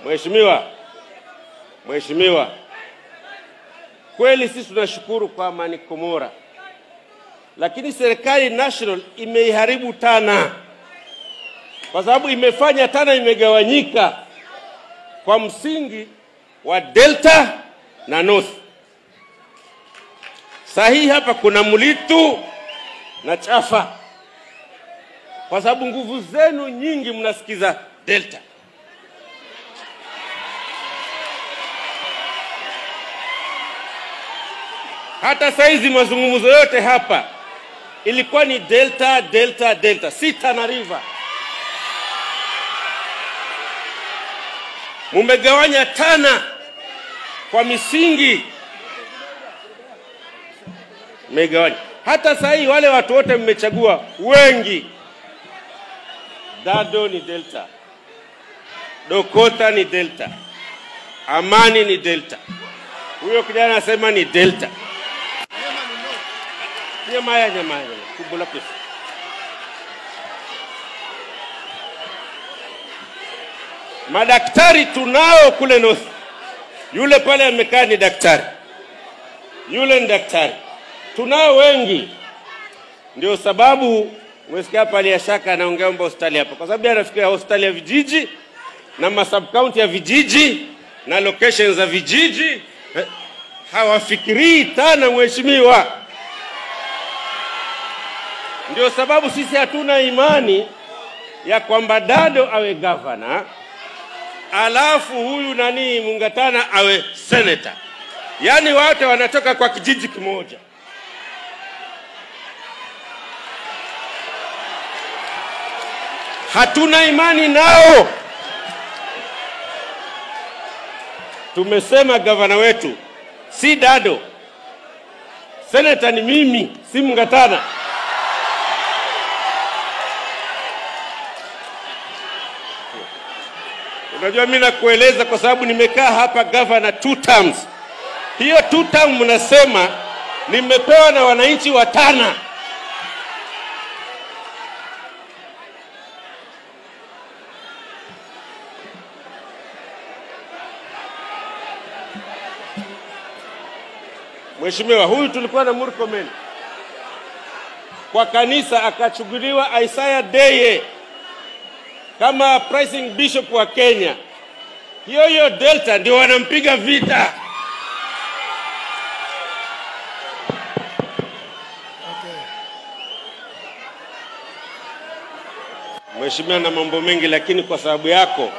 Mheshimiwa, Mheshimiwa, kweli sisi tunashukuru kwa Amani Komora, lakini serikali national imeiharibu Tana, kwa sababu imefanya Tana imegawanyika kwa msingi wa Delta na North. Sahi hapa kuna Mulitu na Chafa, kwa sababu nguvu zenu nyingi mnasikiza Delta. Hata saizi mazungumzo yote hapa ilikuwa ni Delta, Delta, Delta, si Tana River. Mumegawanya Tana kwa misingi. Mmegawanya. Hata sahi wale watu wote mmechagua wengi. Dado ni Delta, Dokota ni Delta, Amani ni Delta. Huyo kijana anasema ni Delta. Nyamaya, nyamaya, kubula pesa. Madaktari tunao kule North. Yule pale amekaa ni daktari, yule ni daktari. Tunao wengi. Ndio sababu umesikia pale ya shaka anaongea mambo hospitali hapa, kwa sababu anafikiria hospitali ya vijiji na ma sub county ya vijiji na locations za vijiji. Hawafikirii Tana, mheshimiwa. Ndio sababu sisi hatuna imani ya kwamba Dado awe governor, alafu huyu nani Mungatana awe senator. Yaani wote wanatoka kwa kijiji kimoja. Hatuna imani nao. Tumesema gavana wetu si Dado, senator ni mimi, si Mungatana. Unajua mimi nakueleza kwa sababu nimekaa hapa governor 2 terms. Hiyo 2 term mnasema nimepewa na wananchi wa Tana. Mheshimiwa, huyu tulikuwa na Murkomen kwa kanisa, akachuguliwa Isaiah Deye kama pricing bishop wa Kenya. Hiyo hiyo Delta ndio wanampiga vita. Okay. Mheshimiwa, na mambo mengi, lakini kwa sababu yako